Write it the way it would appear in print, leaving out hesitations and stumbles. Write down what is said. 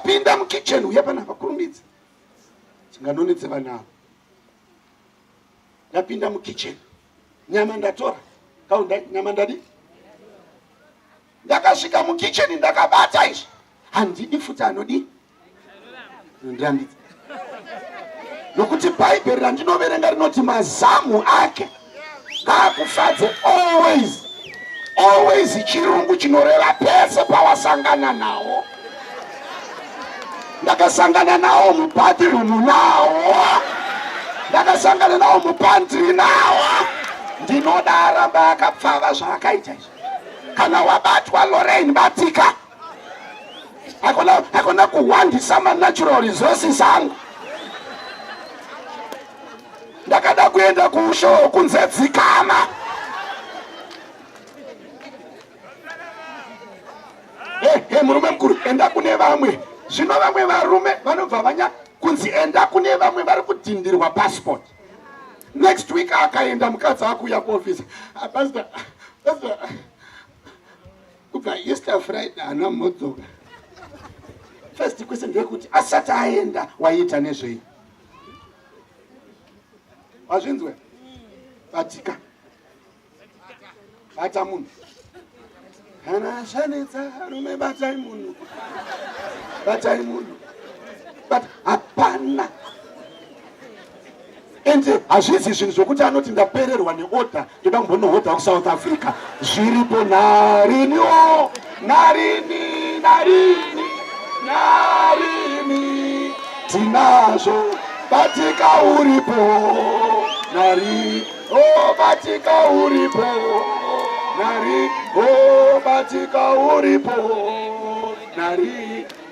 Ndapinda mukitchen, uya panapa, kurumidza, tinganonetse vanhu ava. Ndapinda mukitchen, nyama ndatora, kaunda nyama ndadi. Ndakasvika mukitchen, ndakabata izvi, handidi futi anodii ndirambidza, nokuti Bhaibheri randinoverenga rinoti mazamu ake ngaakufadze always, always. Chirungu chinoreva pese pawasangana nawo. Ndakasangana nawo mubathroom, nawo ndakasangana nawo mupantry, nawo ndinoda aramba akapfava zvaakaita izvi. Kana wabatwa, Lorraine, batika. Hakuna kuwandisa manatural resources angu. Ndakada kuenda kuushe hwokunze, dzikama. Hey, hey, murume mukuru, enda kune vamwe. Zvino vamwe varume vanobva vanya kunzi enda kune vamwe, vari kudhindirwa passport. Next week akaenda, mukadzi akuuya kuofisi: ah, pastor, pastor, kubva Easter Friday haana modzoka." First question ndeyekuti asati aenda waiita nezvei? Wazvinzwe? Batika, bata munhu kana zvanetsa. Rume, batai munhu, batai munhu, but hapana. Ende hazvizi zvinhu zvokuti anoti ndapererwa neorder, ndoda kumbonohodha kuSouth Africa. Zviripo narini o, narini, narini, narini tinazvo. Batika uripo nari o, batika uripo nari o, batika uripo nari.